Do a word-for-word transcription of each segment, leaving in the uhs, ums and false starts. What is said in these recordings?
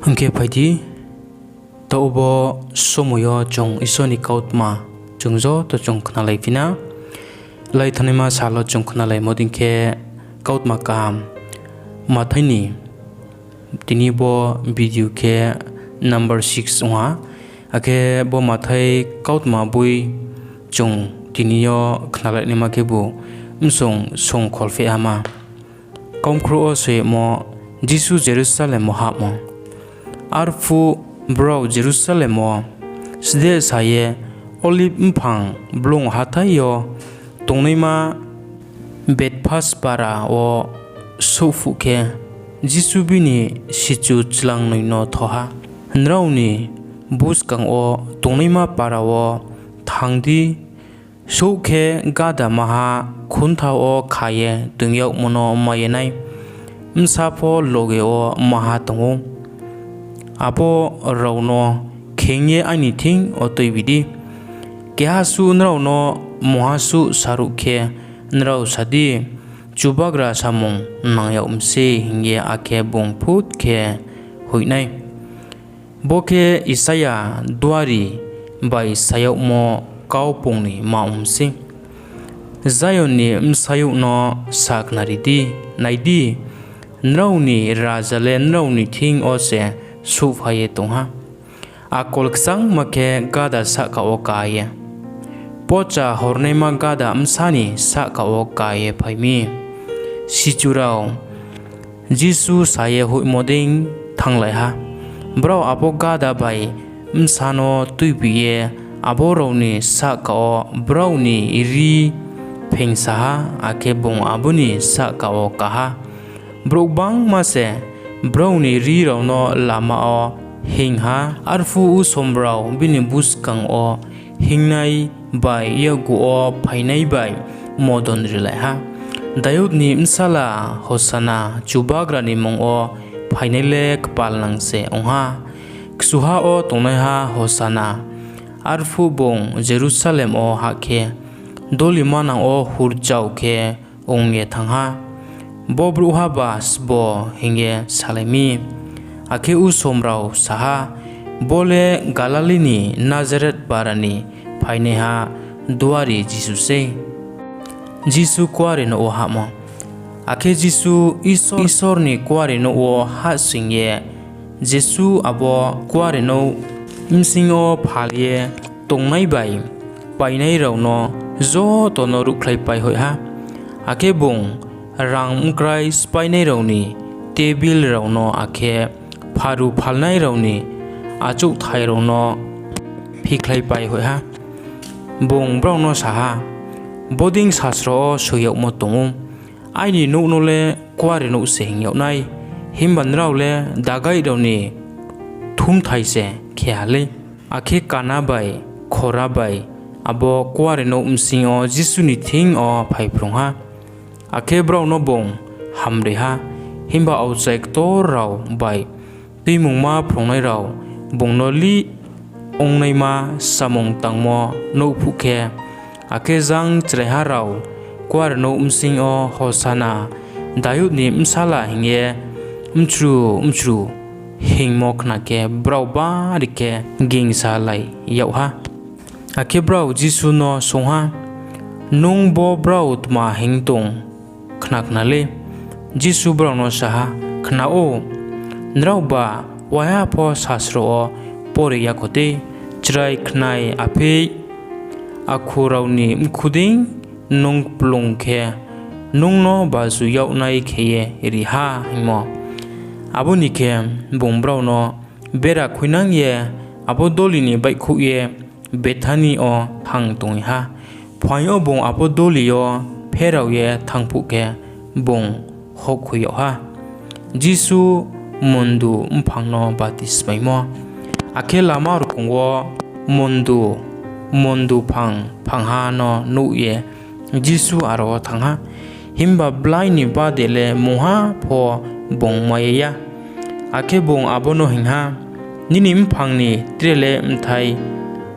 Hing khe phai di, taoh bo somoi yo chung Isor ni kautma chung joto chung khnalaiphi na. Laithanaima sal wo chung khnalaimo dei khe kautma kaham Mathai ni, tini bo video khe number six ong ha. Akhe bo Mathai kautma boi chung tini yo khnalainaima khebu msong song kholphehha ma. Kaumkhrouh wo soyagmo, Jisu Jerusalem wo hahmo. Arphuh brao Jerusalem wo sdesa ye Olib mphang blung hathái yo tongnaima Bethphage para wo souh phuh khe, Jisu bini sichu chlangnoi no tho ha, Nrao ni buskang wo tongnaima para wo thanng di, souh khe gáda maha khuntha wo kha ye toing yagmo no mai ye nai, bsa pho loge wo maha tong ou. Abo rao no kheing ye aini thing yo tuibi di. Keha suh nrao no mungha suh saruh khe, nrao sa di, ‘Chubagra samung nang yag mi sei,’ hing ye, akhe bung phut khe hoih nai. Bo khe Isaia duari bai sa yagmo kau pung ni ma ong mi sei: Zion ni bsayouh no sakhnari di, nai di, nrao ni raja le nrao ni thing yo se souhphai ye tong ha, akol kchangma khe gáda sahka wo ka ye, pocha hornaima gáda bsa ni sahka wo ka ye phai mi. Sichu rao Jisu sa ye hoihmo dei thannglai ha. Brao abo gáda bai bsa no tuibi ye abo rao ni sahka wo brao ni rri pheingsa ha, akhe bung abo ni sahka wo ka ha. Brouh gbangma se brao ni rri rao no lama wo hinng ha. Arphuh usom rao bini buskang wo hinngnai bai yakgu wo phainai bai modon rilai ha, Dayud ni bsala, Hosanna! Chubagra ni mmung wo phainai le kpalnang se ong ha! Kchuha wo tongnaiha, Hosanna! Arphuh bung Jerusalem wo hah khe, doli manang wo hurchao khe ong ye thanng ha, ‘Bo brouhhaba sbo?’ hing ye salai mi. Akhe usom rao sa ha, Bo le Galili ni Nazareth para ni phainaiha duari Jisu sei. Jisu Kuarenouh wo Hahmo Akhe Jisu Isor ni Kuarenouh wo hahsoing ye, jesuh abo Kuarenouh bsing yo phal ye tongnai bai painai rao no joto no ruhkhlaipai hoih ha. Akhe bung rang mkrai spháinai rao ni tebil rao no akhe pharu phalnai rao ni achouhthai rao no phikhlaipai hoih ha. Bung brao no sa ha, Bodei sasro wo soi yagmo tong ou, ‘Aini nouh no le Kuarenouh se hing yag nai.’ Himba nrao le dagai rao ni kthumthai se khe ha lei. Akhe Kana bai Khora bai abo Kuarenouh bsing yo Jisu ni thing yo phaiphrung ha, akhe brao no bung hamri ha. Himba aokchai ktor rao bai Tuimungma phrungnai rao bung no lih ongnaima samung tangmo nuh phuh khe, akhe jang chraiha rao Kuarenouh bsing yo Hosanna, Dayud ni Bsala hing ye mchru mchru hingmo khna khe, brao bari khe gingsalai yag ha. Akhe brao Jisu no swunng ha, Nung bo brao tma hing tong khna khna lei? Jisu brao no sa ha, Khna ou, nraoba waiha pho sasro wo pore ya kho dei, ‘Chrai khnai apheih akhu rao ni mkhu dei nung kplung khe, nung no baju yag nai khe ye ri ha,’ hingmo? Abo ni khe, bung brao no bera khuinang ye abo doli ni baihkhouh ye Bethani yo thanng tongye ha. Phuaing yo bung abo doli yo pherao ye thanng phuh khe, bung houhkhoi yag ha. Jisu Mondu Mphang no Batismaimo Akhe lama rkong wo mondu, mondu phang phangha no nuh ye Jisu aro wo thanng ha. Himba blai ni bade le mungha pho bung mai ye ya. Akhe bung abo no hing ha, Nini mphang ni tre le bthai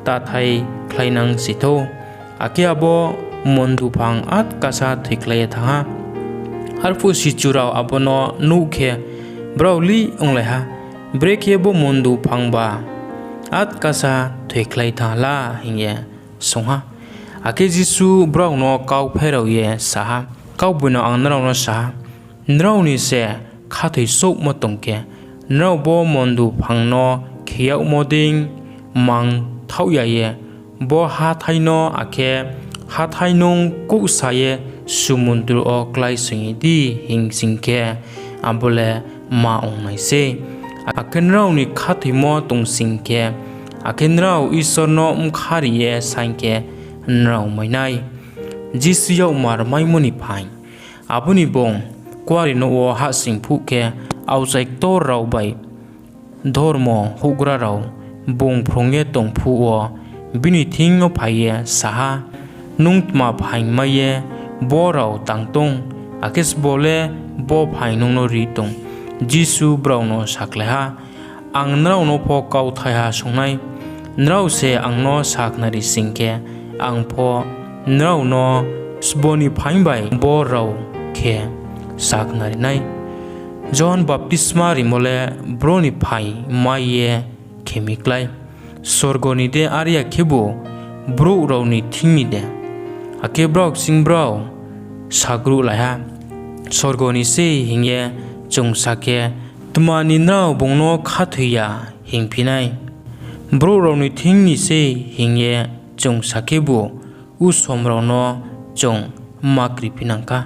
ta thaikhlainang si thou. Akhe abo mondu phang atkasa thoikhlai ye thanng ha. Arphuh sichu rao abo no nuh khe, brao lih onglai ha. Brekhe bo mondu phangba atkasa thoikhlai thanng ha la? hing ye swunng ha. Akhe Jisu brao no kau pherao ye sa ha, Kaugboino ang nrao no sa ha, nrao ni se khathoisouhmo tong khe, nrao bo mondu phang no khe yagmo dei mang thaoh ya ye bo hathái no, akhe hathái nung kouhsa ye sumundru wo kláisoing ye di hing sing khe, abo le ma ong nai sei. Akhe nrao ni khathoimo tong sing khe, akhe nrao Isor no bkha ri ye saing khe, nrao mai nai. Jisu Yakmar Maimo ni Phaing. Abo ni bung kuarenouh wo hahsoing phuh khe, aokchai ktor rao bai dormo houhgra rao bung phrung ye tong phuh wo bini thing yo phai ye sa ha, Nung tma phaing mai ye bo rao tang tong? Akhe sbo le bo phaing nung no ri tong? Jisu brao no sakhlai ha, Ang nrao no pho kau thaiha swunng nai, nrao se ang no sakhnari sing khe, ang pho nrao no sbo ni phaing bai bo rao khe sakhnari nai? Johon baptisma rimo le bro ni phaing mai ye khe mi klái? Sorgo ni de, are ya khebu brouh rao ni thing ni de? Akhe brao kching brao sagruhlai ha, Sorgo ni sei, hing ye chung sa khe, Tma ni nrao bung no khathoi ya hingphi nai? Brouh rao ni thing ni sei, hing ye chung sa khebu usom rao no chung ma kriphi nang kha.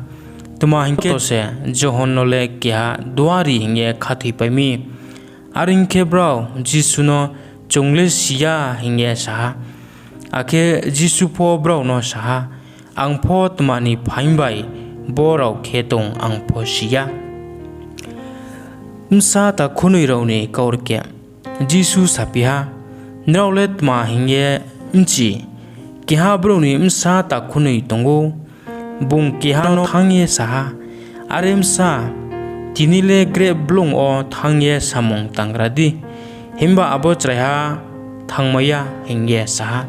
Tma hing khe, joto se Johon no le keha duari hing ye khathoipai mi. Are ong khe, brao Jisu no, Chung le si ya, hing ye sa ha. Akhe Jisu pho brao no sa ha, Ang pho tma ni phaing bai bo rao khe tong, ang pho si ya. Bsa Takhunoi rao ni Kaurkeh. Jisu saphi ha, Nrao le tma hing ye bchi? Keha brouh ni bsa takhunoi tong ou. Bung keha no thanng ye sa ha, ‘Are bsa, tini le grep blung wo thanng ye samung tangra di.’ Himba abo chraiha, ‘Thanngmai ya,’ hing ye sa ha.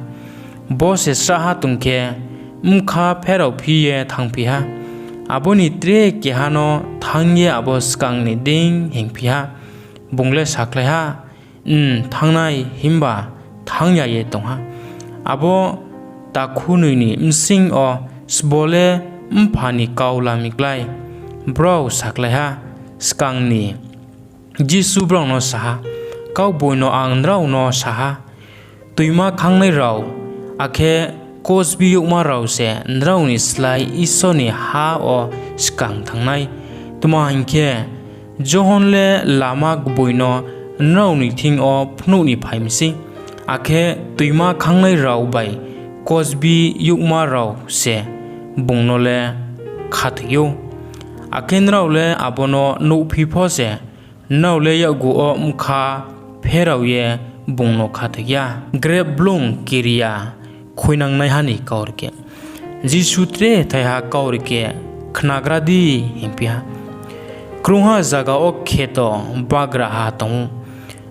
Bo se srahha tong khe, bkha pheraophi ye thanngphi ha. Abo ni tre keha no thanng ye abo skang ni dei hingphi ha. Bung le sakhlai ha, ‘Thanng nai,’ himba thanng ya ye tong ha. Abo takhunoi ni bsing yo sbo le mpha ni kau la mi klái? Brao sakhlai ha, ‘Skang ni.’ Jisu brao no sa ha, Kaugboino ang nrao no sa ha, toima khangnai rao, akhe kosbiyouhma rao se nrao ni slái Isor ni ha wo skang thanng nai. Tma hing khe, Johon le lama gboi no nrao ni thing yo phnuh ni phai mi sei, akhe toima khangnai rao bai kosbiyouhma rao se bung no le khathoi ou. Akhe nrao le abo no nuhphi pho se, nrao le yakgu wo bkha pherao ye bung no khathoi ya. Grep Blung Kiri ya Khuinangnaiha ni Kaurkeh. Jisu tre thaiha kaurkeh khnagra di hingphi ha, Krungha zaga wo kheto bagraha tong ou.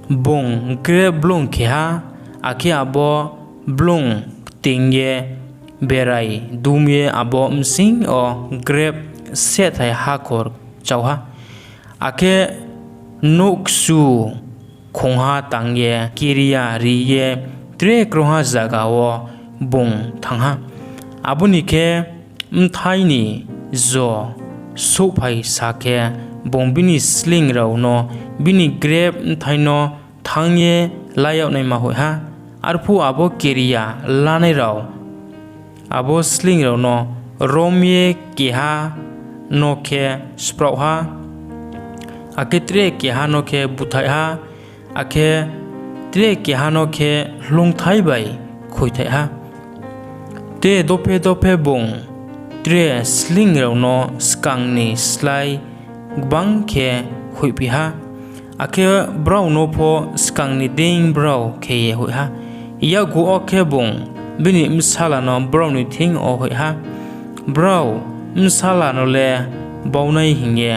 Bung grep blung khe ha, akhe abo blung kting ye berai dum ye abo bsing yo grep sehthai hakhor chau ha. Akhe nouh kchu khongha tang ye kiri ya ri ye tre krungha zaga wo bung thanng ha. Abo ni khe, bthai ni jo souhphaisa khe, bung bini sleing rao no bini grep bthai no thanng ye la yag naima hoih ha. Arphuh abo kiri ya lanai rao abo sleing rao no rom ye keha no khe spraoh ha, akhe tre keha no khe búthaih ha, akhe tre keha no khe hloungthai bai khuithaih ha. Tre dophe dophe bung tre sleing rao no skang ni slái gbang khe hoihphi ha, akhe brao no pho skang ni dei brao khe ye hoih ha. Yakgu wo khe bung bini bsala no brao ni thing yo hoih ha. Brao bsala no le bau nai hing ye.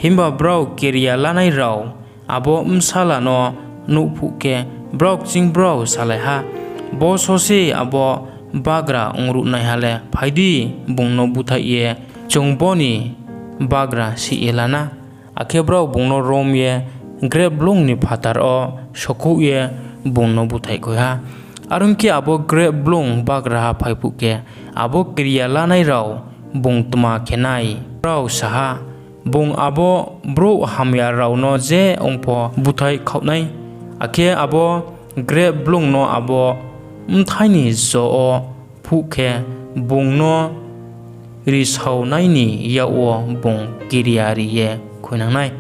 Himba brao kiri ya lanai rao abo bsala no nuh phuh khe, brao kching brao salai ha, ‘Bo só se abo bagra ongruhnaiha le; phai di, bung no búthaih ye chung bo ni bagra seih ye la na.’ Akhe brao bung no rom ye grep blung ni phathar wo sokhouh ye bung no búthaih khui ha. Are ong khe, abo grep blung bagraha phai phuh khe, abo kria lanai rao bung tma khe nai? Brao sa ha, Bung abo brouh hamya rao no je ong pho búthaih khaoh nai, akhe abo grep blung no abo bthai ni jo wo phuh khe, bung no risaonai ni yak wo bung kiriari ye khuinang nai.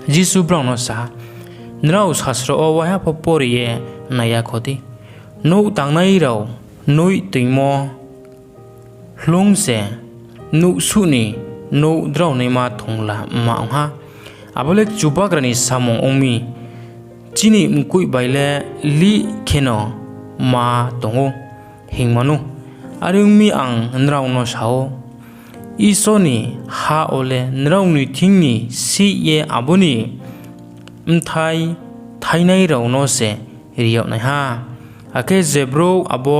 Jisu brao no sa ha, Nrao sasro wo waiha pho pore ye nai ya kho di, ‘Nouh tangnai rao noih toingmo hloung se nouhsuh ni nouh draonaima thongla mma ong ha. Abo le Chubagra ni samung ong mi, ‘Chini mkoih bai le lih kheno ma tong ou,’ hingmo nou. Are ong mi, ang nrao no sa ou, Isor ni ha wo le nrao ni thing ni seih ye abo ni bthai thainai rao no se ri yag nai ha. Akhe je brouh abo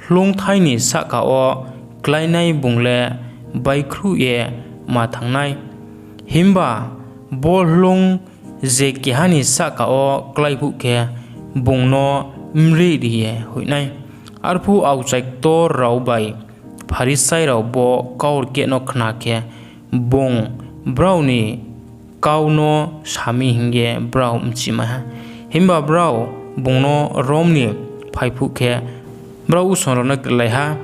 hloungthai ni sahka wo kláinai, bung le báikhruh ye ma thanng nai. Himba bo hloung je keha ni sahka wo klái phuh khe, bung no mrihri ye hoih nai. Arphuh aokchai ktor rao bai Pharisai rao bo kaurkeh no khna khe, bung brao ni kau no sa mi hing ye brao bchimai ha. Himba brao bung no rom ni phai phuh khe, brao usom rao no krelai ha;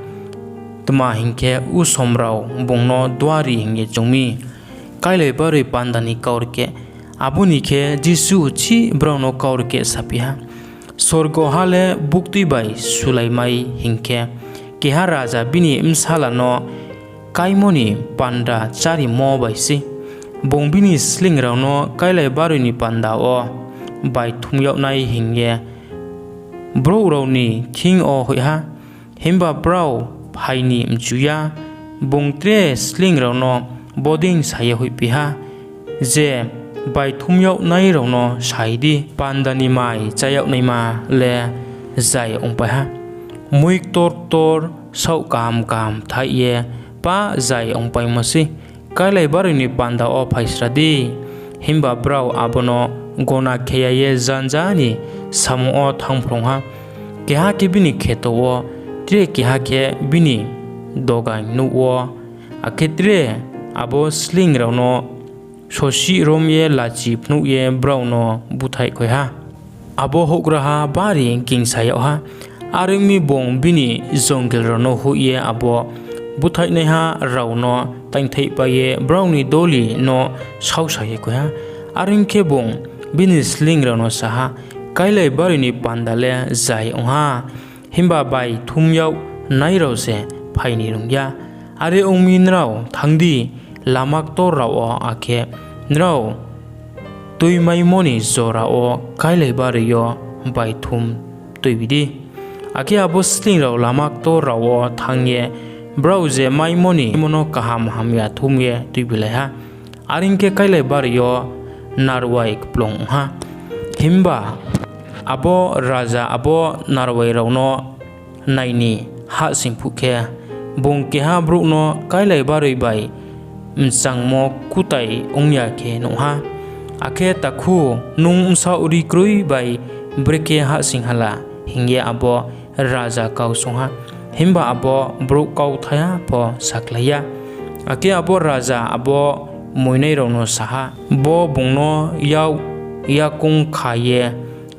tma hing khe, usom rao bung no duari hing ye choung mi. Káilai Baroi Panda ni Kaurkeh Abo ni khe Jisu uchih brao no kaurkeh saphi ha: Sorgo ha le buktui bai sulaimai hing khe, keha raja bini bsala no káimo ni panda chárimo bai sei. Bung bini sleing rao no Káilai Baroi ni panda wo baithum yag nai hing ye brouh rao ni thing yo hoih ha. Himba brao phai ni mchu ya. Bung tre sleing rao no bodei sa ye hoihphi ha, ‘Je baithum yagnai rao no sai di, panda ni mai chá yag naima le zai ongpai ha. Mui ktor ktor, saoh kaham kaham thaih ye pah zai ongpaimo sei. Káilai Baroi ni panda wo phaisra di.’ Himba brao abo no gona khe ya ye janja ni samung wo thanngphrung ha, keha khe bini kheto wo, tre keha khe bini dogaing nouh wo, akhe tre abo sleing rao no sosih rom ye lachi phnuh ye brao no búthaih khui ha. Abo houhgraha bari gingsa yag ha. Are ong mi, bung bini jongil rao no hoih ye abo búthaihnaiha rao no taingthaihpai ye brao ni doli no saohsa ye khui ha. Are ong khe, bung bini sleing rao no sa ha, ‘Káilai Baroi ni panda le zai ong ha, himba baithum yagnai rao se phai ni rung ya. Are ong mi, nrao thanng di, lama ktor rao wo, akhe nrao tuimaimo ni jora wo Káilai Baroi yo baithum tuibi di.’ Akhe abo sleing rao lama ktor rao wo thanng ye brao je maimo ni maimo no kaham hamya thum ye tuibilai ha. Are ong khe, Káilai Baroi yo narwai kplung ong ha. Himba abo raja abo narwai rao no nai ni hahsoing phuh khe, bung keha brouh no Káilai Baroi bai mchangmo kutai ong ya khe nuh ha. Akhe, ‘Takhu, nung bsaoh ri kroi bai brekhe hahsoing hala?’ hing ye abo raja kau swunng ha. Himba abo brouh kauthaiha pho sakhlai ya. Akhe abo raja abo moingnai rao no sa ha, Bo bung no yak yakoung kha ye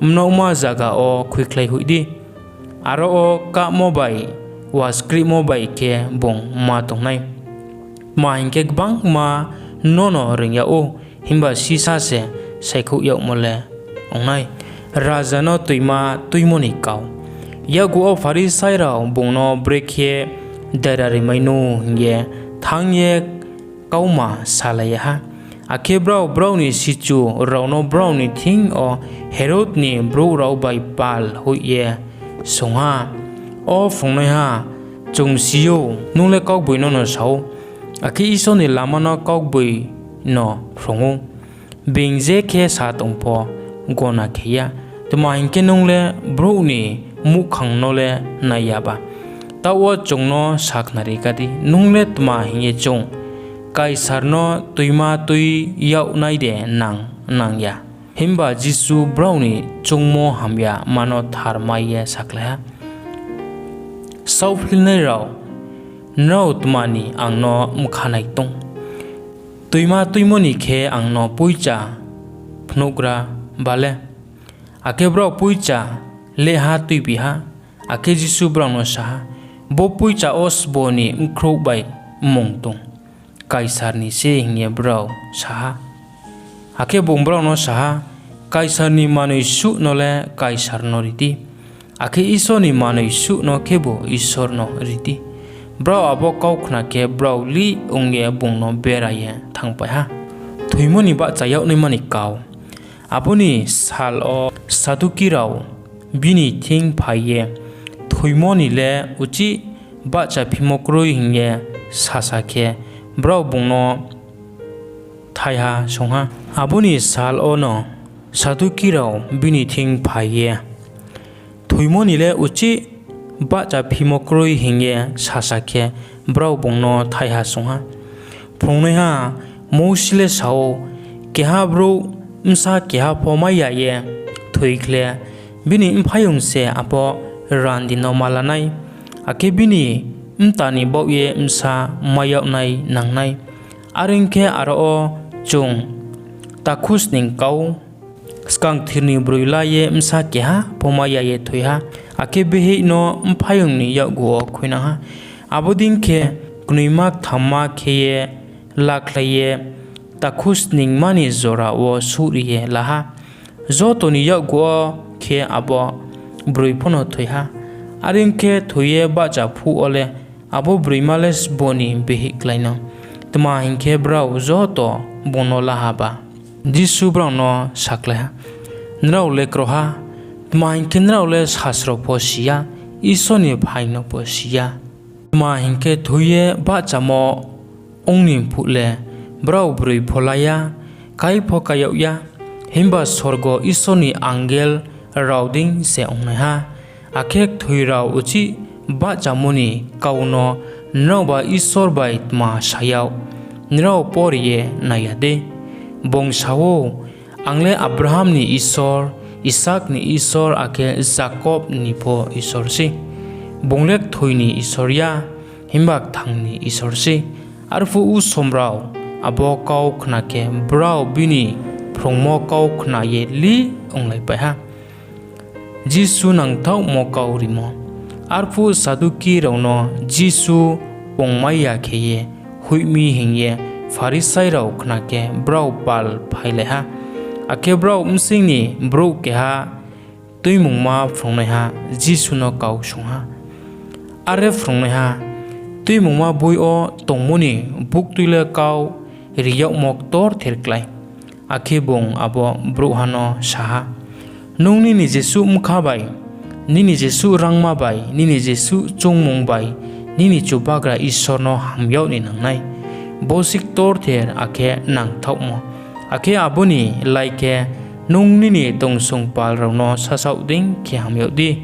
mnaohma zaga wo khuikhlai hoih di. Aro wo kahmo bai waskrehmo bai khe bung ma tong nai. Tma hing khe, gbangma nono reing yag ou, himba sisá se saikhouh yagmo le ong nai. Raja no Tuima Tuimo ni Kau Yakgu wo Pharisai rao bung no brekhe dera rimai nu hing ye thanng ye kauma salai ya ha. Akhe brao brao ni sichu rao no brao ni thing yo Herod ni brouh rao bai pal hoih ye swunng ha, O phrungnaiha, chung si ou, nung le kaugboino no sa ou, akhe Isor ni lama no kaugboino phrung ou, being je khe sa tong pho gona khe ya. Tma hing khe, nung le brouh ni muhkhang no le nai ya ba. Taoh wo chung no sakhnari kha di, nung le tma hing ye choung, Kaisar no tuima tui yag nai de nang nang ya? Himba Jisu brao ni choungmo hamyama no tharmai ye sakhlai ha, Saohphilnai rao, nrao tma ni ang no bkha nai tong? Tuima tuimo ni khe ang no poicha phnuhgra ba le? Akhe brao poicha lehha tuibi ha. Akhe Jisu brao no sa ha, Bo poicha wo sbo ni bkhrouh bai mmung tong? Kaisar ni se, hing ye brao sa ha. Akhe bung brao no sa ha, Kaisar ni manoi suh no le Kaisar no ri di, akhe Isor ni manoi suh no khebu Isor no ri di. Brao abo kau khna khe, brao lih ong ye bung no bera ye thanngpai ha. Thoimo ni Bahcha Yag naima ni Kau Abo ni sal wo Saduki rao bini thing phai ye, Thoimo ni le uchih bahchaphimo kroi, hing ye sasa khe, brao bung no thaiha swunng ha. Abo ni sal wono Saduki rao bini thing phai ye, Thoimo ni le uchih bahchaphimo kroi, hing ye sasa khe, brao bung no thaiha swunng ha, Phrungnaiha, Mousi le sa ou, keha brouh bsa keha pho mai ya ye thoi khle, bini mphaiyong se abo randi no ma la nai, akhe bini mta ni baoh ye bsa mai yag nai nang nai. Are ong khe, aro wo chung takhusning kau ou, skangther ni broi la ye bsa keha pho mai ya ye thoi ha, akhe bihih no mphaiyong ni yakgu wo khuinang ha. Abo dei khe, knoima kthamma khe ye lakhlai ye takhusningma ni jora wo souhri ye la ha. Joto ni yakgu wo khe abo broi pho no thoi ha. Are ong khe, thoi ye bahcha phuh wo le abo broima le sbo ni bihih klái no, tma hing khe, brao joto bung no la ha ba? Jisu brao no sakhlai ha, Nrao le kroiha, tma hing khe, nrao le sasro pho si ya, Isor ni phaing no pho si ya. Tma hing khe, thoi ye bahchamo ong ni phuh le brao broi pho la ya, kái pho kái yag ya, himba sorgo Isor ni angel rao dei se ong nai ha. Akhe kthoi rao uchih bahchamo ni kau no nraoba Isor bai tma sa yag, nrao pore ye nai ya dei? Bung sa ou, ‘Ang le Abraham ni Isor, Isak ni Isor, akhe Jakob ni pho Isor sei.’ Bung le kthoi ni Isor ya, himba kthang ni Isor sei. Arphuh usom rao abo kau khna khe, brao bini phrungmo kau khna ye lih onglaipai ha. Jisu Nangthaohmo Kau Rimo Arphuh Saduki rao no Jisu pungmai ya khe ye hoih mi hing ye Pharisai rao khna khe, brao pal phailai ha. Akhe brao bsing ni brouh keha Tuimungma phrungnaiha Jisu no kau swunng ha, Are phrungnaiha, Tuimungma boi yo tongmo ni buktui le kau ri yagmo ktorther klái? Akhe bung abo brouhha no sa ha, Nung nini jesuh bkha bai, nini jesuh rangma bai, nini jesuh choungmung bai nini Chubagra Isor no ham yag ni nang nai. Bo sei ktorther akhe nangthaohmo. Akhe abo ni lái khe, ‘Nung nini tongsong pal rao no sasaoh dei khe ham yag di.’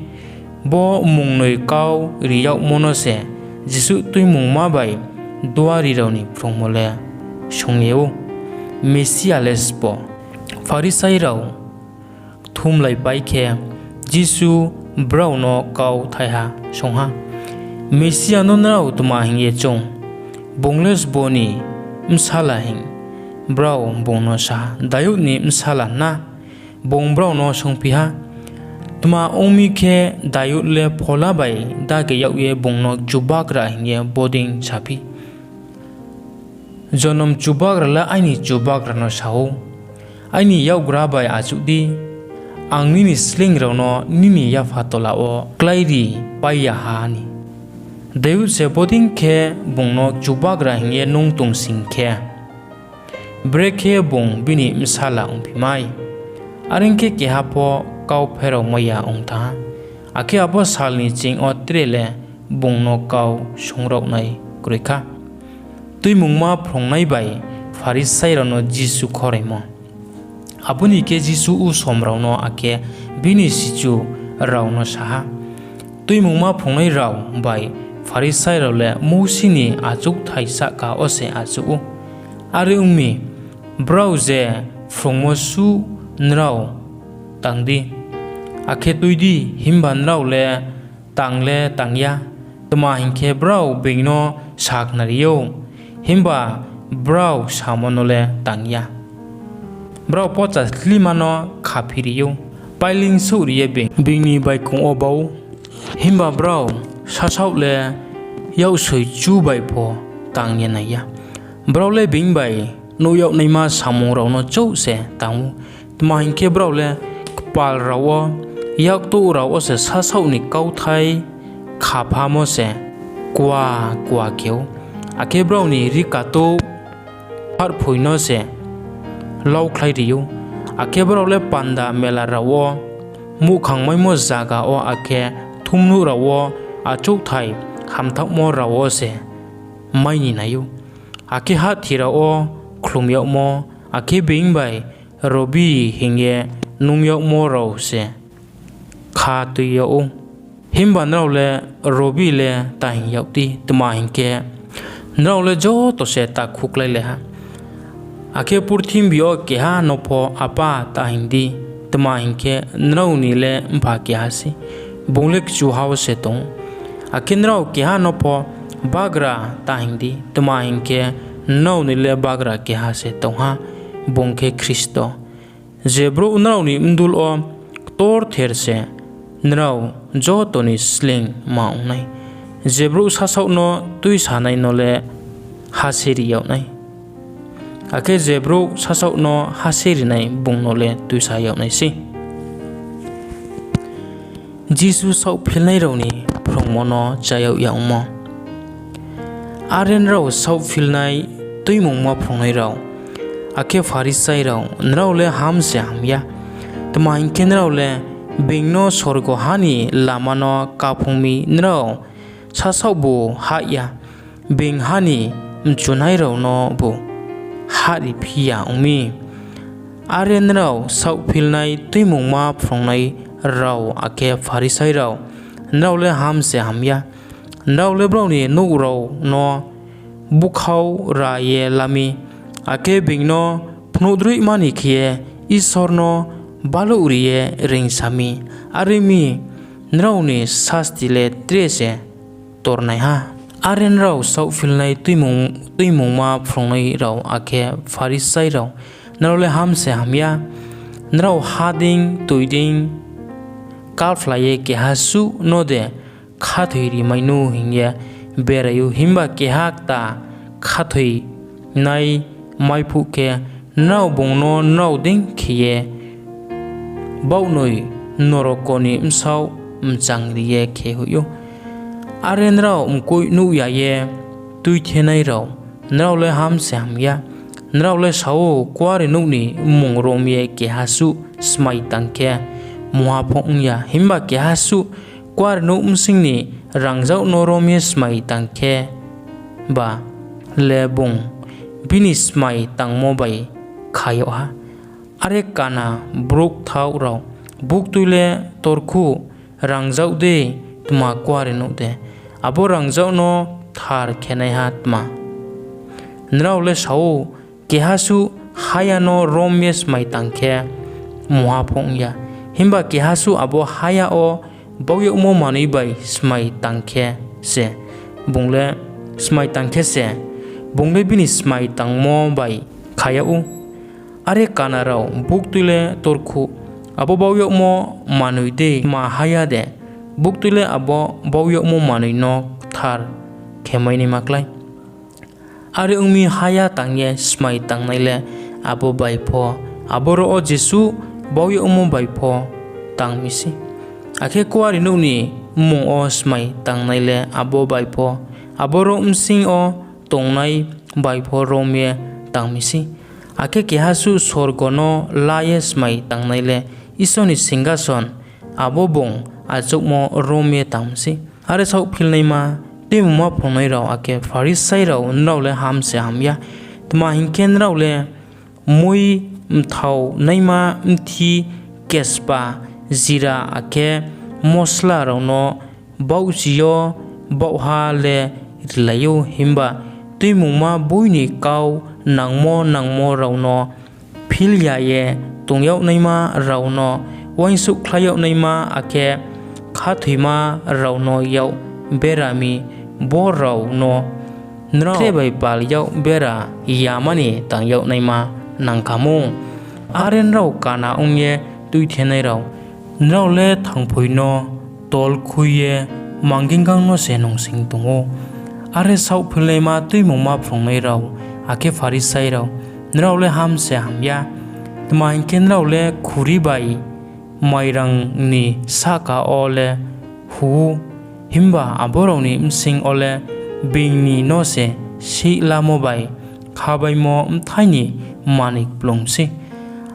Bo mungnoi kau ri yagmo no se Jisu Tuimungma bai duari rao ni phrungmo le swunng ye ou, Mesia le sbo? Pharisai rao kthumlaipai khe, Jisu brao no kau thaiha swunng ha, Mesia no nrao tma hing ye choung? Bung le sbo ni bsala hing? Brao bung no sa ha, Dayud ni bsala hna. Bung brao no swunngphi ha, Tma ong mi khe, Dayud le Phola bai dage yag ye bung no Chubagra hing ye bodei saphi, ‘Jonom Chubagra le aini Chubagra no sa ou, Aini yakgra bai achouh di, ang nini sleing rao no nini yapha tola wo kláiripai ya ha ni.’ Dayud se bodei khe bung no Chubagra hing ye nung tong sing khe, brekhe bung bini bsala ongphi mai? Are ong khe, keha pho kau pheraomai ya ong thanng ha. Akhe abo sal ni ching yo tre le bung no kau swunngraonai kroi kha. Tuimungma Phrungnai bai Pharisai rao no Jisu Khoraimo Abo ni khe Jisu usom rao no akhe bini sichu rao no sa ha, Tuimungma phrungnai rao bai Pharisai rao le Mousi ni achouhthai sahka wo se achouh ou. Are ong mi, brao je phrungmo suh nrao tang di, akhe tui di, himba nrao le tang le tang ya; tma hing khe, brao being no sakhnari ou, himba brao samo no le tang ya. Brao pocha slima no khaphiri ou, páileing souhri ye being ni baikong wo bau ou. Himba brao sasaoh le yaksoi chu bai pho tang ye nai ya, brao le being bai nuh yag naima samung rao no chouh se tang ou. Tma hing khe, brao le kpal rao wo, yaktouh rao wo se sasaoh ni kauthai khaphamo se kua kua khe ou, akhe brao ni rikatouh pharphoi no se laukhlairi ou. Akhe brao le panda mela rao wo, muhkhang maimo zaga wo, akhe kthumnouh rao wo, achouhthai hamthaohmo rao wo se mai ni nai ou, akhe hahthi rao wo khlum yagmo, akhe being bai ‘Robbi’ hing ye nunng yagmo rao se khatui yag ou. Himba nrao le ‘Robbi’ le ta hing yag di; tma hing khe, nrao le joto se takhu kláilai ha. Akhe purthimbi yo keha no pho ‘Apa’ ta hing di; tma hing khe, nrao ni le Mpha keha sei, bung le kchuha wo se tong ou. Akhe nrao keha no pho ‘Bagra’ ta hing di; tma hing khe, nrao ni le Bagra keha se tong ha, bung khe Khristo. Je brouh nrao ni bdul wo ktorther se nrao joto ni sleing ma ong nai. Je brouh sasaoh no tuisanai no le haseri yag nai, akhe je brouh sasaoh no haserinai, bung no le tuisa yag nai sei. Jisu Saohphilnai rao ni Phrungmo no Cha yag ya Ongmo Are nrao saohphilnai, Tuimungma phrungnai rao, akhe Pharisai rao, nrao le ham se ham ya! Tma hing khe, nrao le being no sorgo ha ni lama no káphung mi nrao sasaohbu hah ya, being ha ni mchunai rao nobu hahriphi ya ong mi. Are nrao saohphilnai, Tuimungma phrungnai rao, akhe Pharisai rao, nrao le ham se ham ya! Nrao le brao ni nouh rao no búkhaura ye la mi, akhe being no phnuhdroihma ni khe ye Isor no baluhri ye reingsa mi. Are ong mi, nrao ni sasti le tre se tornai ha. Are nrao saohphilnai, Tuimungma phrungnai rao, akhe Pharisai rao, nrao le ham se ham ya! Nrao ha deing toi deing káphla ye keha suh no de khathoirimai nu hing ye berai ou, himba keha kta khathoinai mai phuh khe, nrao bung no nrao dei khe ye baohnoi noroko ni bsaoh mchangri ye khe hoih ou. Are nrao mkoih nuh ya ye tuithenai rao, nrao le ham se ham ya! Nrao le sa ou, ‘Kuarenouh ni mmung rom ye keha suh smai tang khe, mungha pho ong ya; himba keha suh kuarenouh bsing ni rangzag no rom ye smai tang kheba le bung bini smai tangmo bai kha yag ha.’ Are kana brouh kthaoh rao, buktui le torkhu, rangzag dei tma kuarenouh de? Abo rangzag no kthar khenaiha tma? Nrao le sa ou, ‘Keha suh haya no rom ye smai tang khe, mungha pho ong ya; himba keha suh abo haya wo bau yagmo manoi bai smai tang khe se, bung le bini smai tangmo bai kha yag ou.’ Are kana rao, buktui le torkhu, abo bau yagmo manoi dei tma haya de? Buktui le abo bau yagmo manoi no kthar khemai naima klái. Are ong mi, haya tang ye smai tangnai le abo bai pho, aboro wo jesuh bau yagmo bai pho tang mi sei. Akhe Kuarenouh ni mmung wo smai tangnai le abo bai pho, aboro bsing yo tongnai bai pho rom ye tang mi sei. Akhe keha suh sorgo no la ye smai tangnai le Isor ni singkason, abo bung achouhmo rom ye tang mi sei. Are saohphilnaima, Tuimungma phrungnai rao, akhe Pharisai rao, nrao le ham se ham ya! Tma hing khe, nrao le mui, mthao naima mthi, kespa, jira, akhe mosla rao no baohchi yo baohha le rilai ou, himba Tuimungma boi ni kau nangmo nangmo rao no phil ya ye tong yag naima rao no, uaingsouhkhlai yag naima, akhe khathoima rao no yak bera mi, bo rao no nrao tre bai pal yak bera yama ni tang yag naima nang kha mu. Are nrao kana ong ye tuithenai rao, nrao le thangphoi no tol khui ye manggingang no se nungsing tong ou. Are saohphilnaima Tuimungma phrungnai rao akhe Pharisai rao, nrao le ham se ham ya! Tma hing khe, nrao le khuri bai mairang ni sahka wo le hu ou, himba abo rao ni bsing yo le being ni no se sihmo bai khabaimo bthai ni manoi kplung sei.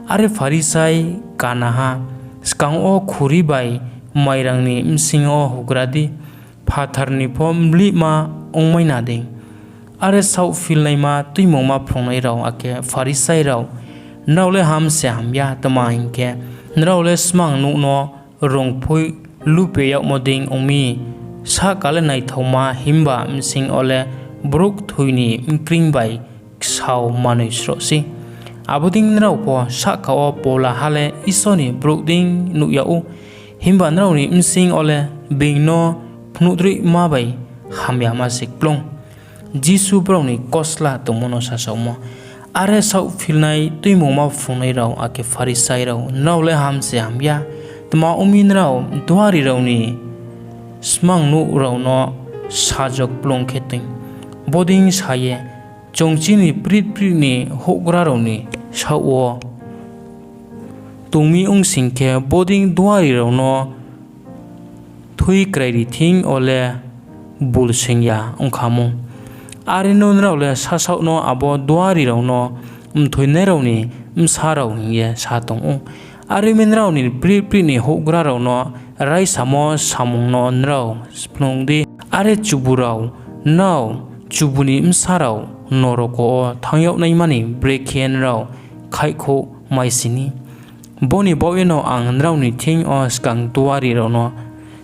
Are Pharisai kanaha, skang wo khuri bai mairang ni bsing yo hugra di, phathar ni pho mlihma ongmai na dei. Are saohphilnaima Tuimungma phrungnai rao akhe Pharisai rao, nrao le ham se ham ya! Tma hing khe, nrao le smangnouh no rungphoih lupe yagmo dei ong mi. Sahka le naithaoma, himba bsing yo le brouh kthoi ni bkreing bai ksao manoi sroh sei. Abo dei nrao pho sahka wo pola ha le Isor ni brouh dei nuh yag ou, himba nrao ni bsing yo le being no phnuhdroihma bai hamyama se kplung. Jisu Brao ni Kosla Tongmo no Sasaomo Are saohphilnai Tuimungma phrungnai rao akhe Pharisai rao, nrao le ham se ham ya! Tma ong mi, nrao duari rao ni smangnouh rao no sajo kplung khe toing, bodei sa ye, ‘Chung chini prit prit ni houhgra rao ni saoh wo tong mi ong sing khe, bodei duari rao no thui krairi thing yo le bulsoing ya ong kha mu.’ Are no nrao le sasaoh no abo duari rao no mthoinai rao ni bsa rao hing ye sa tong ou. Are ong mi, nrao ni prit prit ni houhgra rao no raisamo samung no nrao splung di. Are chubu rao, nrao chubu ni bsa rao noroko wo thanng yag naima ni brekhe nrao khaihkhouhmaisi ni? Bo ni baoh yeno ang nrao ni thing yo skang duari rao no,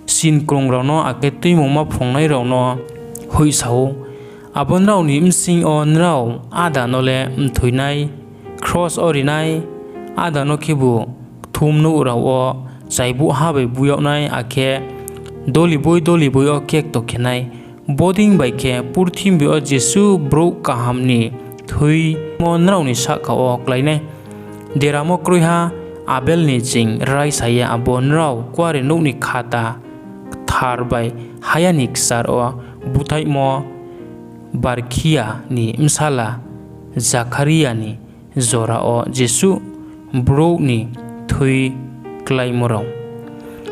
sinkrung rao no, akhe Tuimungma phrungnai rao no hoihsa ou. Abo nrao ni bsing yo nrao áda no le mthoi nai, kros wo ri nai, áda no khebu kthumnouh rao wo chaibuhha bai bu yag nai, akhe doliboi doliboi yo kekto khe nai. Bodei bai khe, purthimbi yo jesuh brouh kaham ni thui deramo nrao ni sahka wo klái nai. Deramo kroiha Abel ni ching raisa ye abo nrao Kuarenouh ni khata kthar bai haya ni kchar wo búthaihmo Barkhia ni bsala Zakharia ni jora wo jesuh brouh ni thui kláimo rao.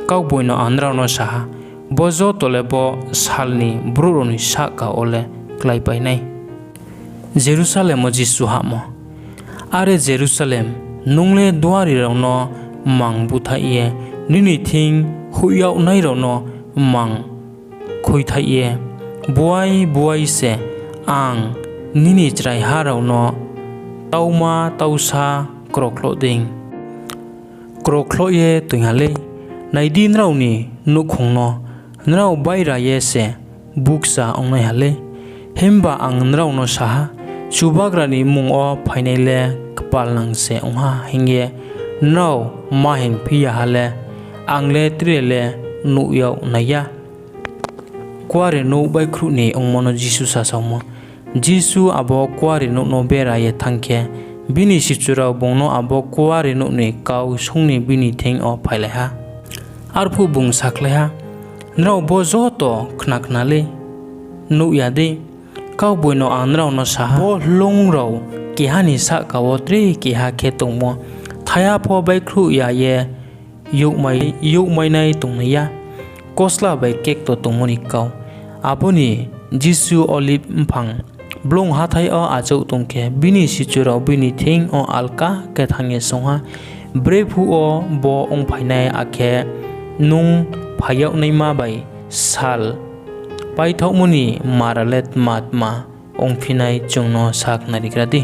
Kaugboino ang nrao no sa ha, bo joto le bo sal ni brouh rao ni sahka wo le kláipai nai. Jerusalem wo Jisu Hahmo Are Jerusalem, nung le duari rao no mang búthaih ye, nini thing hoih yagnai rao no mang khuithaih ye, buai buai se ang nini chraiha rao no tauma tausa krokhloh dei krokhloh ye toing ha lei. Nai di, nrao ni nouhkhong no nrao baira ye se bukcha ongnaiha lei. Himba ang nrao no sa ha, Chubagra ni mmung wo phainai le kpalnang se ong ha hing ye nrao ma hingphi ya ha le, ang le tre le nuh yag nai ya. Kuarenouh Báikhruh ni Ongmo no Jisu Sasaomo Jisu abo Kuarenouh no bera ye thanng khe, bini sichu rao bung no abo Kuarenouh ni kau swunng ni bini thing yo phailai ha. Arphuh bung sakhlai ha, Nrao bo joto khna khna lei, nuh ya dei? Kaugboino ang nrao no sa ha, bo hloung rao keha ni sahka wo tre keha khe tongmo thaiha pho báikhruh ya ye youhmainai tongnai ya. Kosla bai Kekto Tongmo ni Kau Abo ni Jisu Olib mphang blung hathái yo achouh tong khe, bini sichu rao bini thing yo alka khe thanng ye swunng ha, Brephuh wo bo ongphai nai, akhe nung phai yag naima bai sal páithaohmo ni mara le tma tma ongphi nai, chung no sakhnarigra di?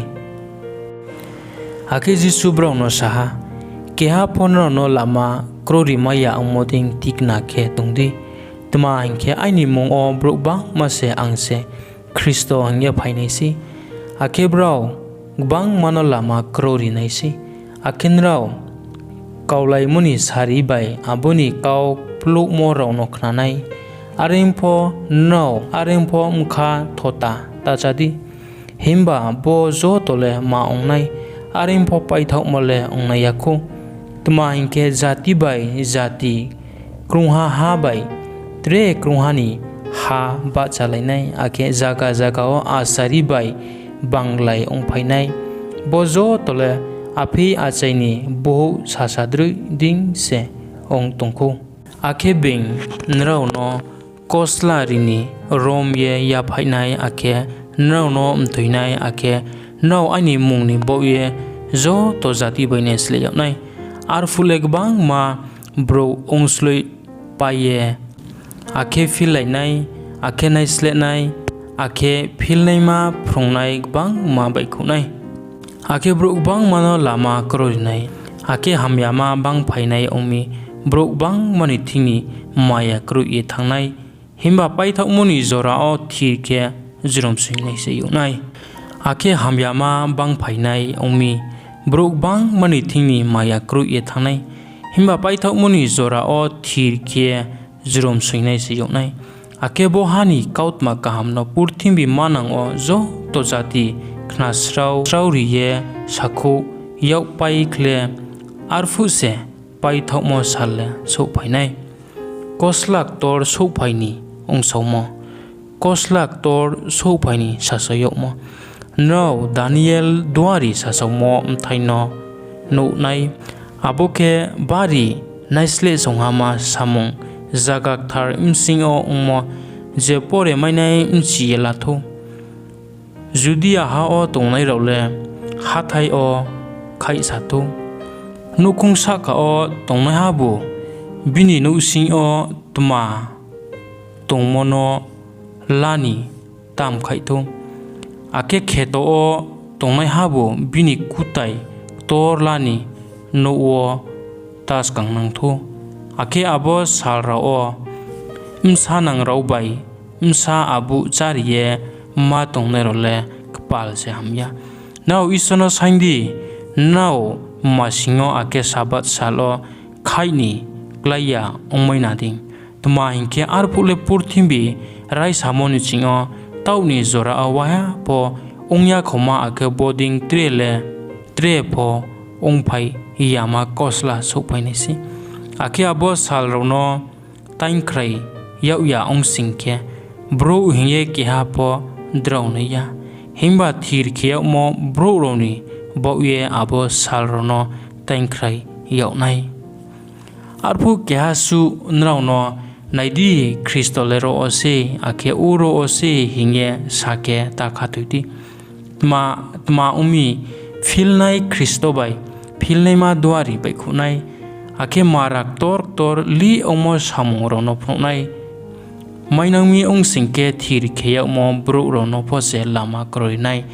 Akhe Jisu brao no sa ha, Keha pho nrao no lama krorimai ya ongmo dei tikna khe tong di. Tma hing khe, aini mmung wo brouh gbangma se ‘Ang se Khristo’ hing ye phai nai sei, akhe brao gbangma no lama krori nai sei. Akhe nrao kaulaimo ni sari bai abo ni kau kplouhmo rao no khna nai, are pho nrao are pho bkha thota ta chá di. Himba bo joto le ma ong nai, are pho paithaohmo le ong nai ya khou. Tma hing khe, jati bai jati, krungha ha bai tre krungha ni ha bahchalai nai, akhe zaga zaga wo asari bai banglai ongphai nai. Bo joto le apheih achai ni bohouh sasa droih dei se ong tong khou. Akhe being nrao no kosla ri ni rom ye yaphaih nai, akhe nrao no mthoi nai, akhe nrao aini mmung ni baoh ye joto jati bai naisleh yag nai. Arphuh le gbangma brouh ongsloihpai ye, akhe phillai nai, akhe naislehnai, akhe philnaima phrungnai gbangma baihkhouh nai. Akhe brouh gbangma no lama kroi nai, akhe hamyama bangphainai ong mi, brouh gbangma ni thing ni maya kroih ye thanng nai. Himba paithaohmo ni jora wo thir khe jromsoingnai se yag nai. Akhe hamyama bangphainai ong mi, brouh gbangma ni thing ni maya kroih ye thanng nai. Himba paithaohmo ni jora wo thir khe jromsoingnai se yag nai. Akhe bo ha ni kautma kaham no purthimbi manang wo joto jati khnasrao sraori ye sakhouh yagpai khle. Arphuh se paithaohmo sal le souhphai nai. Kosla ktor souhphai ni ongsaomo. Kosla ktor souhphai ni sasao yagmo. Nrao Daniel duari sasaomo bthai no nuh nai, abo khe bari naisleh songhama samung, zaga kthar bsing yo ongmo, je pore mainai bchi ye la thou. Judia ha wo tongnai rao le hathái yo khaihsa thou. Nouhkhong sahka wo tongnaihabu bini nouhsing yo tma tongmo no la ni tam khaih thou. Akhe kheto wo tongnaihabu bini kutai ktor la ni nouh wo ta skangnang thou. Akhe abo sal rao wo bsanang rao bai bsa abuh chári ye ma tongnai rao le kpal se ham ya. Nrao Isor no saing di, nrao masing yo akhe Sabath sal wo khaih ni klái ya ongmai na dei. Tma hing khe, arphuh le purthimbi raisamo ni ching yo taoh ni jora wo waiha pho ong ya khoma, akhe bodei tre le tre pho ongphai yama kosla souhphai nai sei. Akhe abo sal rao no taingkhrai yag ya ong sing khe, brouh hing ye keha pho drao nai ya. Himba thir khe yagmo brouh rao ni baoh ye abo sal rao no taingkhrai yag nai. Arphuh keha suh nrao no, Nai di, Khristo le ro wo sei, akhe uro wo sei, hing ye sa khe ta khathoi di. Tma ong mi, philnai Khristo bai philnaima duari baihkhouh nai, akhe mara ktor ktor lih ongmo samung rao no phnuh nai. Mainang mi ong sing khe, thir khe yagmo brouh rao no pho se lama kroi nai.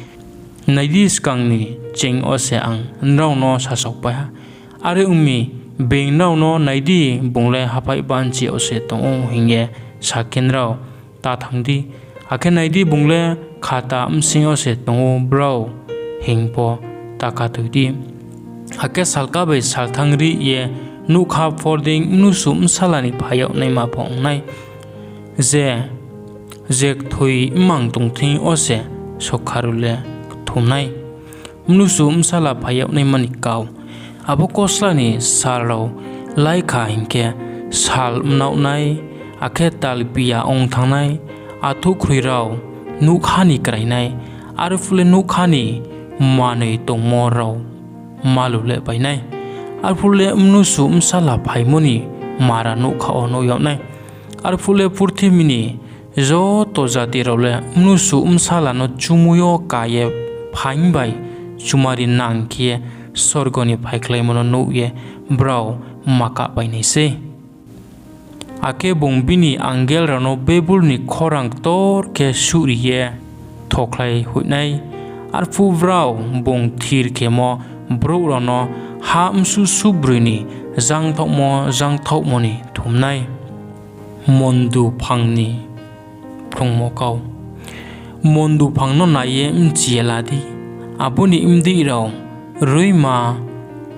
Nai di, skang ni cheing yo se ang nrao no sasaopai ha. Are ong mi, being nrao no, Nai di, bung le haphaih banchi yo se tong ou, hing ye sa khe nrao ta thanng di. Akhe nai di, bung le khata bsing yo se tong ou, brao hing pho ta khathoi di. Akhe salka bai salthang rih ye nougkha phor dei Mnusu Bsala ni phai yag naima pho ong nai. Je, je kthoi mmang tong thing yo se sokharu le kthum nai. Mnusu Bsala phai yag naima ni kau. Abo kosla ni sal rao láikha hing khe, sal mnaoh nai, akhe talpia ong thanng nai, athuhkhroi rao nougkha ni krai nai, arphuh le nougkha ni manoi tongmo rao malu lehpai nai. Arphuh le Mnusu Bsala phaimo ni mara nougkha wo nuh yag nai. Arphuh le purthimbi ni joto jati rao le Mnusu Bsala no chumui yo ka ye phaing bai chumari nang khe ye sorgo ni phaikhlaimo no nuh ye brao ma kahpai nai sei. Akhe bung bini angel rao no bebul ni khorang ktor khe suhri ye thokhlai hoih nai. Arphuh brao bung thir khemo brouh rao no ha bsuh suhbroi ni jangthaohmo jangthaohmo ni thum nai. Monduphang ni phrungmo kau. Monduphang no nai ye bchi ye la di, abo ni bdeih rao ruima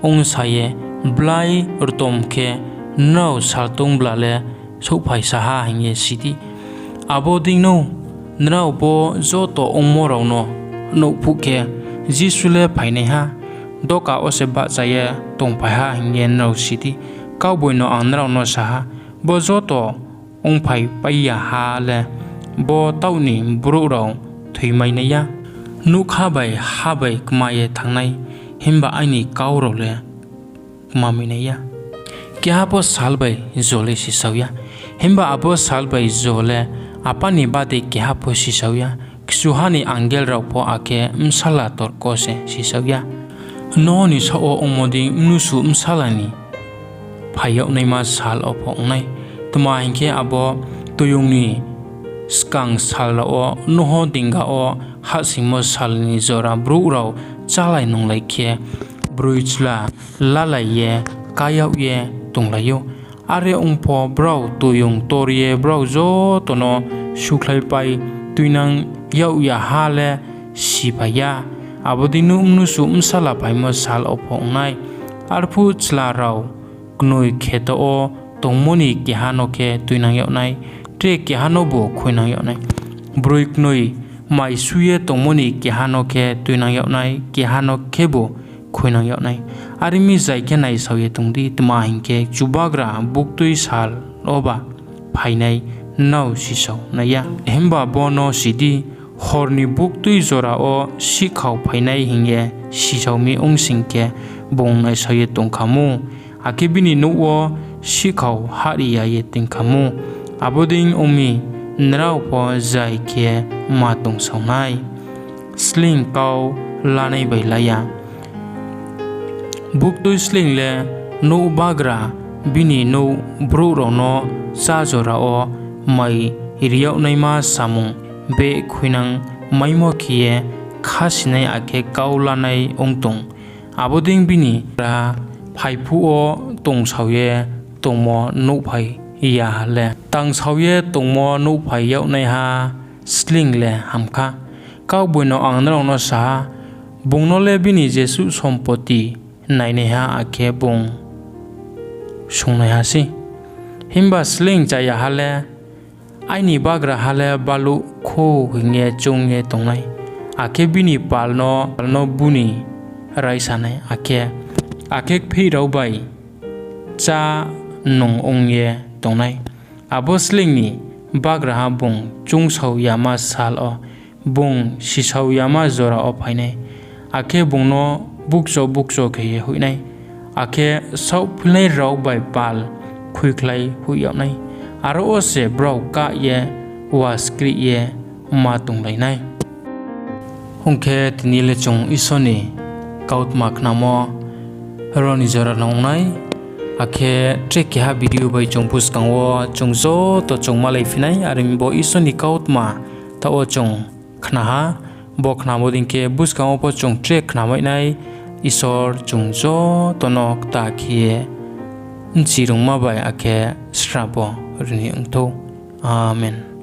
ongsa ye blai rtom khe nrao saltung bla le souhphaisa ha hing ye si di. Abo deino nrao bo joto ongmo rao no nuh phuh khe, Jisu le phainaiha, doka wo se bahcha ye tongphai ha hing ye nrao si di. Kaugboino ang nrao no sa ha, bo joto ongphaipai ya ha le, bo taoh ni brouh rao thoimai nai ya. Nougkha bai ha bai kma ye thanng nai, himba aini kau rao le kmamai nai ya. Keha pho sal bai jo le sisao ya, himba abo sal bai jo le Apa ni bade keha pho sisao ya. Kchuha ni angel rao pho akhe bsala torko se sisao ya. Noho ni saoh wo ongmo dei Mnusu Bsala ni phai yag naima sal wo pho ong nai. Tma hing khe, abo toiyong ni skang sal rao wo Noho dinga wo hahsoingmo sal ni jora brouh rao chálai nunglai khe, broi chla lalai ye ká yag ye tonglai ou. Are ong pho, brao toiyong tor ye brao joto no sukhlaipai tuinang yag ya ha le siphai ya. Abo deino Mnusu Bsala phaimo sal wo pho ong nai. Arphuh chla rao knoi kheto wo tongmo ni keha no khe tuinang yag nai, tre keha nobu khuinang yag nai. Broi knoi mai sui ye tongmo ni keha no khe tuinang yag nai, keha no khebu khuinang yag nai. Are ong mi, zai khe naisao ye tong di, tma hing khe, Chubagra buktui sal woba phainai nrao sisao nai ya. Himba bo no si di, hor ni buktui jora wo sihkhao phainai hing ye sisao mi ong sing khe, bung naisao ye tong kha mu, akhe bini nouh wo sihkhao hahri ya ye toing kha mu. Abo dei ong mi, nrao pho zai khe ma tongsao nai. Sleing kau lanai bai la ya. Buktui sleing le nouh bagra bini nouh brouh rao no chá jora wo mai ri yag naima samung beh khuinang maimo khe ye khasinai akhe kau lanai ong tong. Abo dei bini bagra phai phuh wo tongsao ye tongmo nuhphai ya le. Tangsao ye tongmo nuhphai yag naiha sleing le ham kha. Kaugboino ang nrao no sa ha, bung no le bini jesuh sompoti nainaiha, akhe bung sungnaiha sei. Himba sleing cha ya ha le, aini bagraha le baluh khou hing ye choung ye tong nai, akhe bini pal no, pal no bu ni raisa nai, akhe, akhe kpheih rao bai chá nung ong ye tong nai. Abo sleing ni bagraha bung choungsao yama sal wo, bung sisao yama jora wo phai nai, akhe bung no bukcho bukcho khe ye hoih nai, akhe saohphilnai rao bai pal khuikhlai hoih yag nai. Aro wo se brao kah ye waskreh ye ma tonglai nai. Ong khe tini le chung Isor ni kautma khnamo ro ni jora no ong nai. Akhe tre keha video bai chung buskang wo chung joto chung malai phi nai. Are ong mi, bo Isor ni kautma taoh wo chung khna ha. Bo khnamo dei khe buskang wo pho chung tre khnamai nai. Isor chung joto no kta khe ye bchirungma bai akhe srabo ri ni ong thou. Amen.